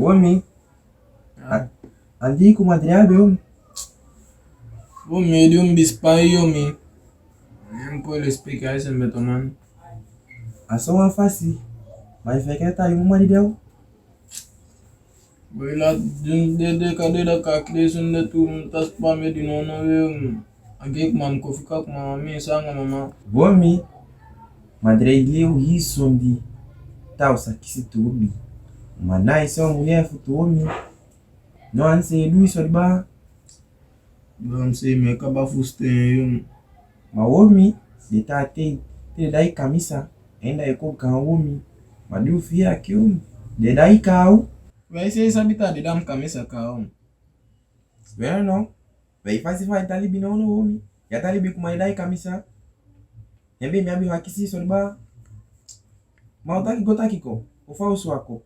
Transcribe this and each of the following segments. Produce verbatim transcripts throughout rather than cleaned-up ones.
Womi. Ah. A-, andi ku madre a be womi. Womi, di un bispa yomi. Em puedo explicar eso, me toman. A son a fasi. Ma i feketa i muma di deu. Bela, de, de, de, ka de da ka kre sun de tu, tas pa me di no, no, we, mm, a gek mam ko fika kuma mi sanga mama. Womi, madre leu hi sondi, tau sa kisi tubi. Ma na iso mulher fu tubi. No anse du iso di ba. Bela, mi se me kaba fusten yum. Ma womi, de ta te, te dai kamisa, enda e ko kan womi. Ma du fia kium, de dai kau. Wai se sabita de dam kamisa kau. Bueno, no. Wai fasi fa italibi no no womi. Ya talibi kuma de dai kamisa. Embe mi abi hakisi so ba. Ma o taki go taki ko, o fa o suako.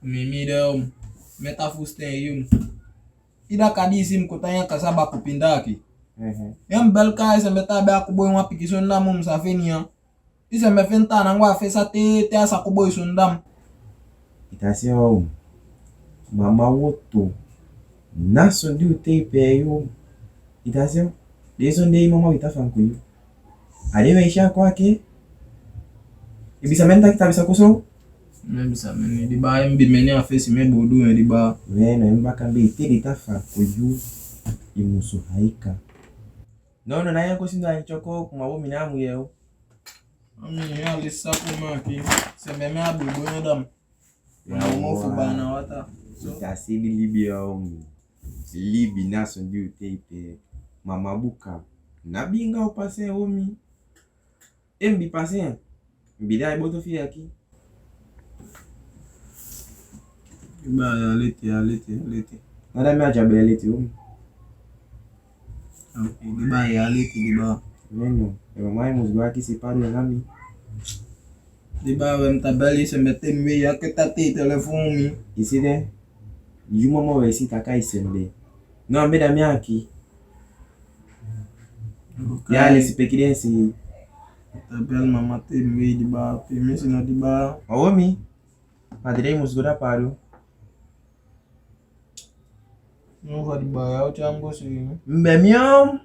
Mi, mi de, um, meta fusten yum. Ida kadi sim kutanya kasaba kupindaki. Mhm. Yam belka ese meta be aku boy wa piki sunda mum safenia. Ise me fenta nangwa fesa te, te asa ku boy sundam. Ita se, um, mama woto. Na sondi u te pe yum. Ita se, de sonde mama wita fan ku yu. Ade we isha kwa ke. Ibisa menta kita bisa kuso. Me bisa meni di ba, em bi meni a fesi me bodu me di ba. Bueno, em ba kambe ite di ta fa ku yu. I musu haika. No, no, na ya ko sinda choko kuma bo mina mu yeu. Ami ya lisa kuma ki. Se me me abu bo dam. Ya mo fu ba na wata. So. Ita si di libi ya omi. Libi na sondi u te ipe. Mama buka. Na binga o pase omi. Em bi pase. Em bi dai boto fi aki. Di ba ya leti, ya leti, ya leti. Nada me aja be leti omi. Ok, di ba ya leti, di ba. Bueno, e mama e musgo aki si paro na mi. Di ba we mta beli se mete mi ya ke tati telefon mi. Isi de. Yuma mo we si taka isembe. No, ambe da mi aki. Ok. Ya le si peki den si. Tabel mama te mi di ba, pe mi si no di ba. Awo mi. Padre musgo da paro. No fa di ba ya o chango si. Mbe mi om.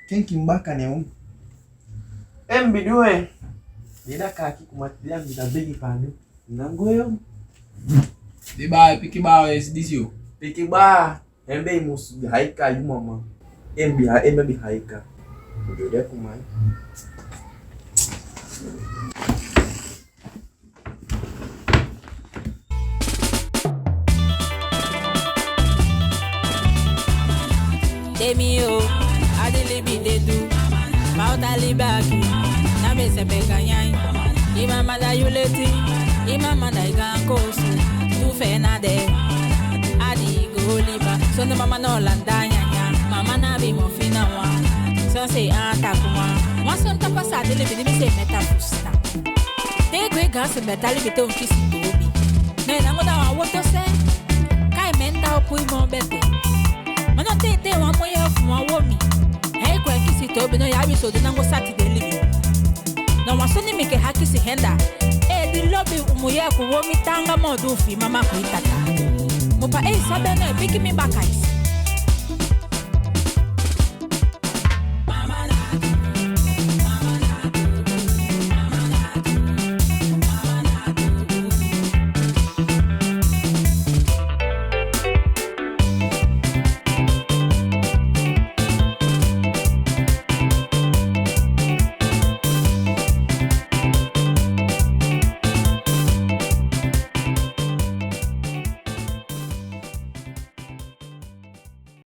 Ken ki mbaka ne um. Em bidue. Dida kaki kuma tidia mi da begi panu. Nango yo. Di ba, piki ba, es disio. Piki ba. Em be mus haika yu mama. Em bi ha, em bi haika. Dida kuma. Demi o, adi libi de du, pauta libaki, na be se be ganyai. Ima manda yuleti, ima manda igan kosu, tu fe na de, adi go liba, so no mama no landa nyanya, mama na bi mo fina wa, so se ata kuma, wa son ta pasa de libi de mi se meta fusta. Te gwe ga se betali bete un kisi tobi. Ne nango da wa woto se. Kai menta o pui mo bete. Mano te te wa mo ye fu wa womi. Hei kwe kisi tobi no ya bi so de nango sati de libi. No wa soni mi ke ha kisi henda. E di lobi umu ye ku womi tanga mo du fi mama ku itata. Mo pa e sabe no e piki mi bakais.